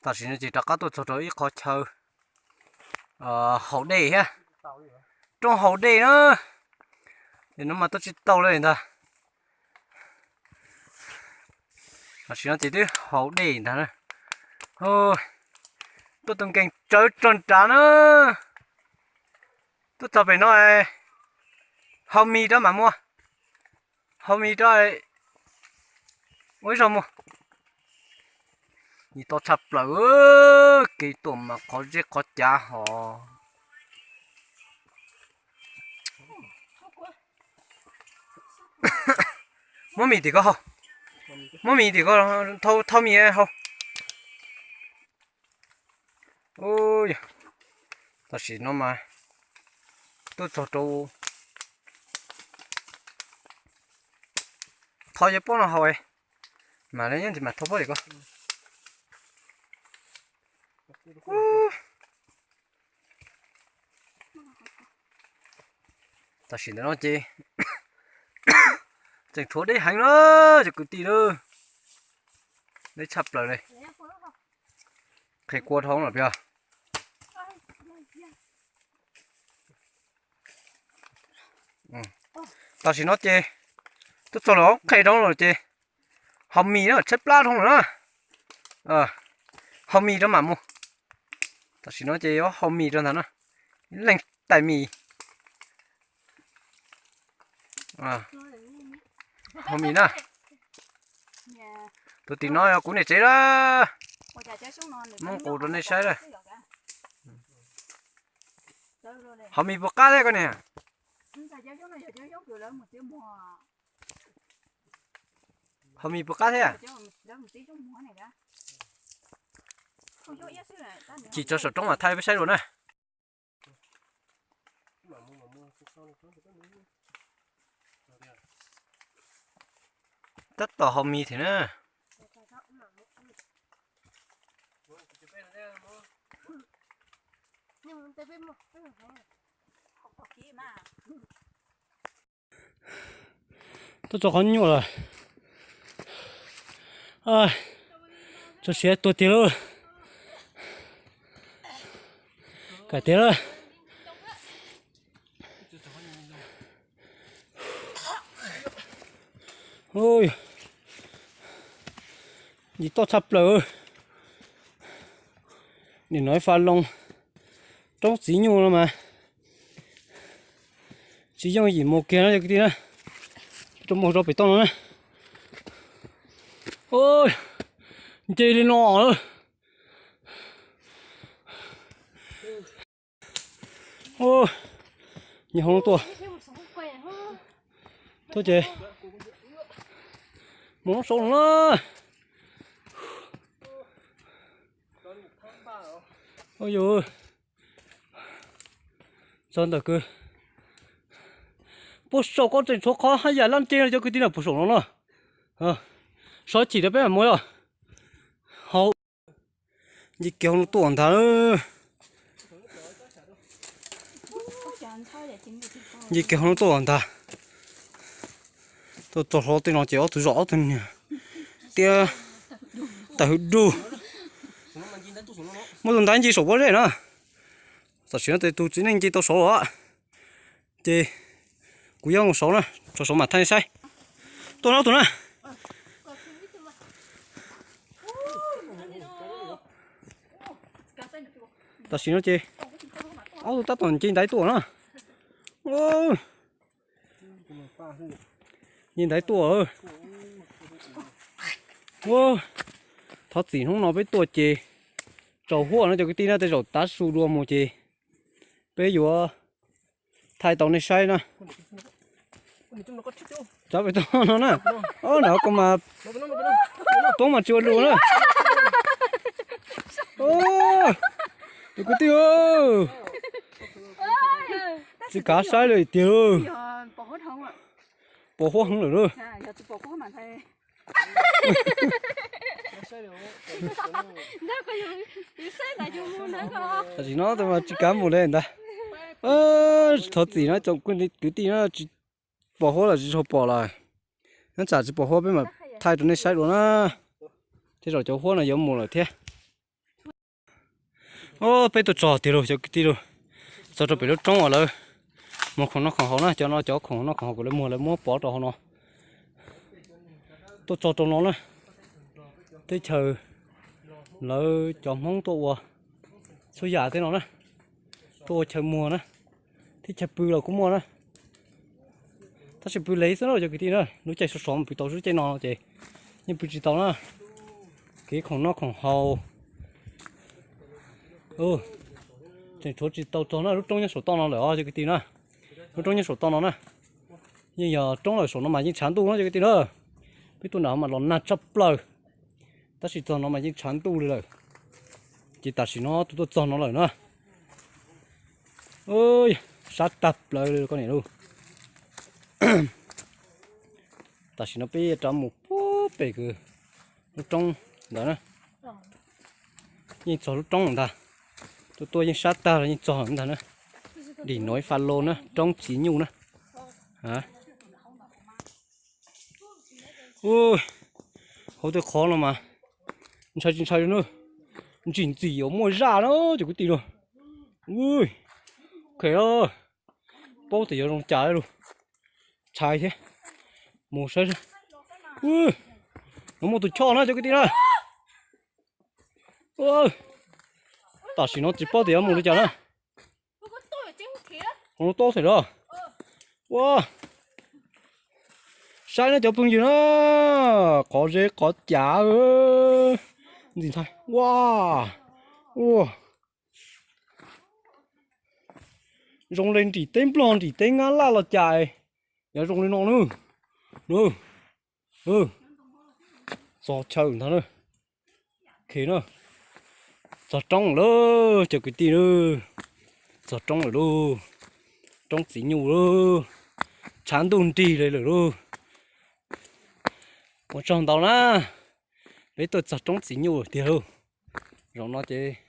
Tam sim no ces rov qab tuaj txog rau ib qhov chaw haus dej thiab, roob haus dej na. Ces no mas tuaj tsis tau li ntag. Tam sim no ces twb haus dej ntag na. Tuaj tus nkees tsawv rog nrad na. Tuaj txog pem no, haus mis rau mam mus, haus mis rau ua ib zaug mus. Nim to tshaj plaws, kev tuaj mas qhov zeb qhov cav hos. Muab mis tim ko haus, muab mis tim ko, thau mis haus. Tam sim no mas tuaj txog rau, thau cov pob no haus, mas nyob ntsis mas thau pob tim ko. Tam sim ntawm no ces tseem tshuav deb heev na, cov kwv tij na. Deb tshaj plaws li. Qhia kua dhau lawm pia. Tam sim no ces tuaj txog lawm, qhia dhau lawm ces haus mis na, tshaib plab dhau lawm na. Haus mis rau mam mus. Tam sim no ces yuav haus mis rau ntag na. Ib leeg tais mis. Haus mis na. Tus tim no yog kuv niam tsev na. Muab qus rau nej saib na. Haus mis puas qab thiab koj niam? Haus mis puas qab thiab? Chim tso saum roob mas thaij peb saib dua na. Tab tom haus mis thiab na. Tuaj txog qhov nyuaj lawm. Txog siav tuag tiag lauj. Kav tiag lauj. Yim toj tshaj plaws. Nim no ib faj loo roob txiv nyuj no mas tsis yooj yim mus kiag no cov kwv tij na. Rau mus rau pem toj no na. Nce li no lawm. Nce hauv no tuaj, tuaj ces mus lub saud no na. Yus txog ntawm kws puag saum ko tseem tshuav qhov haj yam laj ntseg no cov kwv tij na, puag saum no na. Sov chim rau peb mam mus yog hauv. Nce kiag hauv no tuaj ntag. Nce kiag hauv no tuaj ntag. Tuaj txog hlo tej no ces ob tug zos ob tug niag tiab tawm hwv dug. Muab tus ntaiv nce saum pob zeb na. Tam sim no tes tus txiv neej nce tau saud los, ces kuv yuav mus saud na, tso saud mam thaij saib. Tuaj no tus na. Tam sim no ces ob tug tab tom nce ntaiv tuaj na. Nce ntaiv tuaj. Thov txim hnub no peb tuaj ces tsaus huab no cov kwv tij na, tej zaum tav su dua mus ces peb yuav thaij tau nej saib na. Tsav pem toj no na. Ob nram ko mas poob mas tsis ua lus na. Tus kwv tij, tsis kav saib li tiag. Pos huab heev lawm lauj. Tam sim no mas tsis kav mus li ntag. Thov txim no tsoom kwv tij na, tsis pos huab los tsis tshua pom lawm. Nyob tsam tsis pos huab peb mam thaij rau nej saib dua na. Tej zaum cov huab no yuav mus lawm thiab. Peb tuaj txog tiag lauj cov kwv tij lauj. Txog rau pem lub roob uas lawv muag khoom noj khoom haus na, cov no cov khoom noj khoom haus kuv lawv muag lawv muab pov rau hauv no. Tuaj txog rau no na, teb chaws lawv cov Hmoob tuaj ua txhua yam tej no na, tuaj ua chaw muag na, thiab chaw pw los kuj muaj na. Tab sis pw lev xwb na cov kwv tij na, lub caij sov sov mas pw tau, lub caij no ces yeej pw tsis tau na. Kev khoom noj khoom haus tseem tshuav tsis tau txog na, lub roob nyob saum toj no lawm os cov kwv tij na. Lub roob nyob saum toj no na, yeej yog roob lawm, saum no mas yeej tshav ntuj na cov kwv tij na. Peb tuaj nram mas los nag tshaj plaws, tab sis txog no mas yeej tshav ntuj li lawm. Ces tam sim no tuaj tuaj txog no lawm na. Sab tag plaws li koj niam lauj. Tam sim no peb rov mus puag pem kws lub roob ntawd na. Yeej txog lub roob ntag. Tuaj tuaj yeej sab tag los yeej txog ntag na. Dim no ib faj lo na, roob txiv nyuj na. Hauv tej qhov no mas ntshai tsis ntshai na, ntsim ntxim yuav muaj zaj na cov kwv tij na. Khem, paub tias yuav zoo cas lawm, ntshai thiab. Mus saib, no muaj tus choj na cov kwv tij na. Tam sim no tsis paub tias yuav mus li cas na. Ua, saib no cov phooj ywg na, qhov zeb qhov cav ntxim ntxhais, ua, ua, zoo li nrim teb Nplog nrim teb Nyab Laj los cas, yuav zoo li no na. Txog chaw ntag na. Txog roob lawm cov kwv tij, txog roob lawm lauj. Roob txiv nyuj lauj, tshav ntuj nrig li lawm lauj. Ua tsaug ntau na, peb tuaj txog roob txiv nyuj tiag lauj. Zaum no ces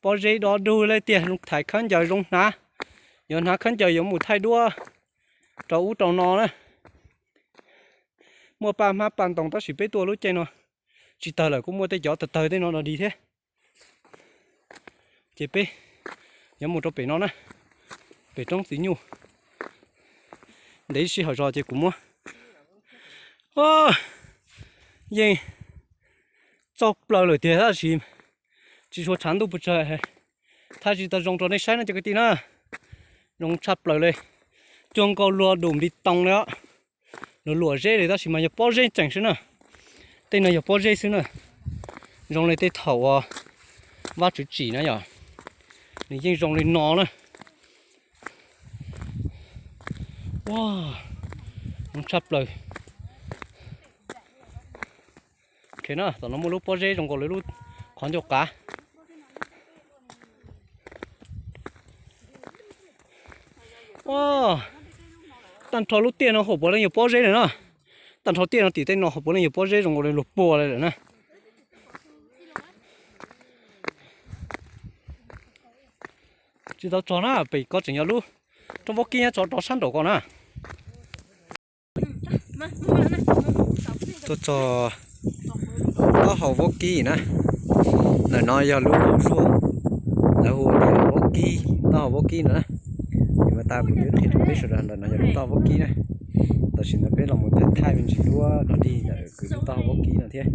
pob zeb dob dug li tiag, thaiv khaub ncaws zoo hnav. Yuav hnav khaub ncaws yuav mus thaij duab rau ub rau no na. Muaj paj hmab paj ntoo tab sis peb tuaj lub caij no tsis tawg lawm, kuj muaj tej cov tawg tawg tej no no dig thiab. Ces peb yuav mus rau pem no na, pem roob txiv nyuj. Ntev sij hawm zog ces kuv muab, yeej txaus plaws lawm tiag tab sis tsis tshua tshav ntuj pes tsawg. Thaij tsis tau zoo rau nej saib no cov kwv tij na. Zoo tshaj plaws li, cuag nkaus luag dum npis toos li os. Luag luam zeb li tab sis mas yog pob zeb tseem xwb na. Tej no yog pob zeb xwb na. Zoo li tej thaum uas Vajtswv tsim na yom, nws yeej zoo li no na. Ua, zoo tshaj plaws. Tom no muaj lub pob zeb zoo nkaus li lub qhov ncauj qav. Tag nrho lub tiaj no hauv puav leej yog pob zeb lawm na. Tag nrho tiaj no tim tej no hauv puav leej yog pob zeb zoo nkaus li luag pua li lawm na. Tsis tau txog na, pem ko tseem yog lub roob vaub kib nyob rov sab nraum ko na. Tuaj txog taub hau vaub kib na. Ntawm no yog lub zuag, lawv hu tias vaub kib, taub hau vaub kib no na. Ces mas tas kuv twb qhia rau peb sawv daws ntawm no yog lub taub hau vaub kib na. Tam sim ntawd peb los mus thaij thaij me ntsis duab dog dig ntawm kwv lub taub hau vaub kib no thiab.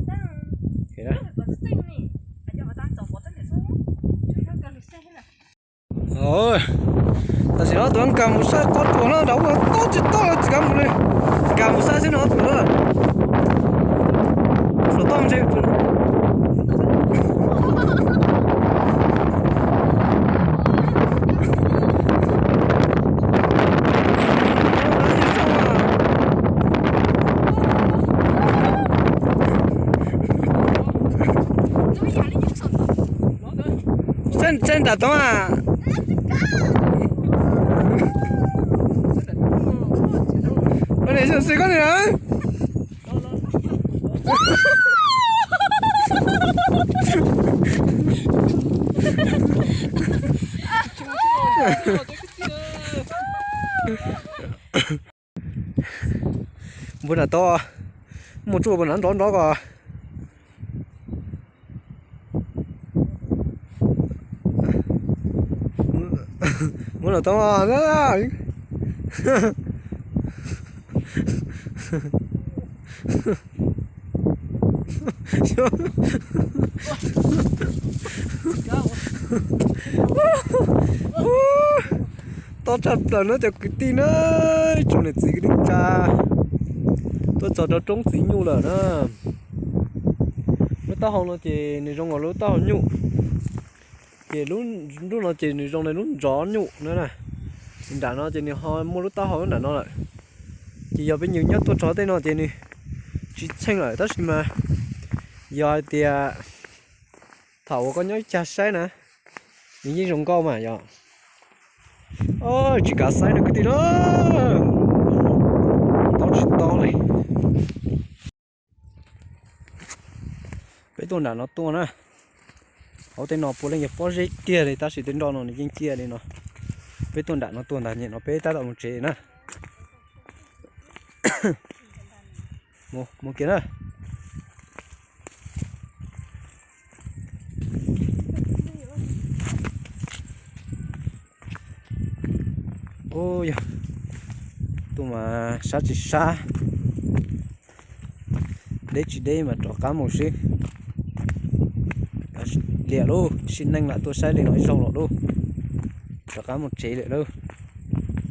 Tam sim no tuaj nkag mus saib qhov tsuas no nram ub no tob tsis tob los tsis kav mus li. Nkag mus saib xwb no tus na. Suav toj ntshe Seb nram tod a. Ua niam xyov xwm koj niam. Npuag nram tod, mus tsuj npuag nrov nrov ko. Tau na. Tob tshaj plaws na cov kwv tij na, tsoom niam txiv kwv tij neej tsa, tuaj txog rau roob txiv nyuj lawm na. Lub taub hau no ces nws zoo nkaus lub taub hau nyuj, ces lub no ces nws zoo li lub ntsov nyuj na. Nram no ces nws ho muaj lub taub hau nram no lawm. Ces yog peb nyob tuaj txog tej no ces nws tsis txheej lawm, tab sis mas yog hais tias thaum uas koj nyob ib cag saib na, nws yeej zoo nkauj mas yog. Tsis kav xaiv no kwv tij na, tob tsis tob li. Peb tuaj nram no tuaj na, hauv tej no puav leej yog pob zeb kiag li, tab sis tej nroj no nws yeej ciaj li no. Peb tuaj nram no tuaj ntag, nyem no peb tab tom mus tsev na. Mus kiag na. Ub, yog tuaj mas sab tsis sab, deb tsis deb mas rov qab mus xwb. Liam lauj, sim neej lam tuaj saib li no ib zaug los lauj, rov qab mus tsev lawm lauj.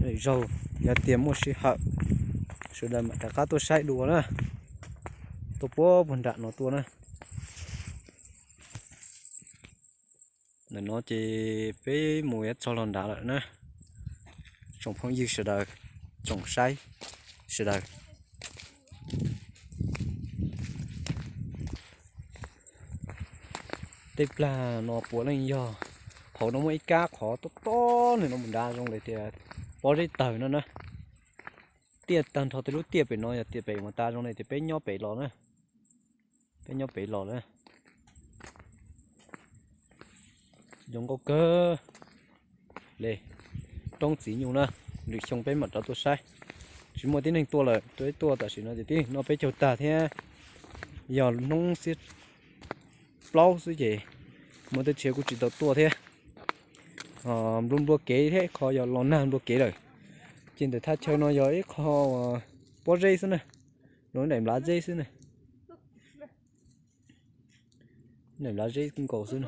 Lwm zaug yog tias muaj sij hawm, sawv daws mam rov qab tuaj saib dua na. Tuaj puag puag nram no tuaj na. Ntawm no ces peb mus yuav txog los nrad lawm na. Tsoom phooj ywg sawv daws, tsoom saib sawv daws, tej plag no puav leej yog hauv no muaj ib kab qhov tob tob no mus nrad zoo li tias pob zeb tawg no na. Tiaj tag nrho tej lub tiaj pem no, yog tiaj pem mus tas zoo li tias peb nyob pem los na. Peb nyob pem los na. Zoo nkauj kawg li. Roob txiv nyuj na, lwm xyoo peb mam rov tuaj saib. Tsis muaj tib neeg tuaj lawm, tuaj ib tuaj tam sim no ces tib neeg noj peb caug tag thiab, yog hnub xiab plaub xwb ces muaj tej tshiav kuj tsis tau tuaj thiab. Nplua nplua kev thiab, qhov yog los nag nplua kev lawm. Ces ntawm thaj chaw no yog ib qho pob zeb xwb na, los daim nplav zeb xwb na. Daim nplav zeb nkaus xwb na.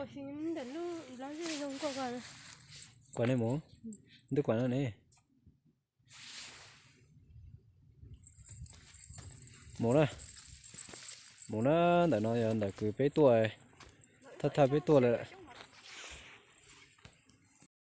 Kuv nej mus, ntuj kuv no ne. Mus na, mus na, ntawm no yog ntawm kws peb tuaj, thaj thaj peb tuaj lawm.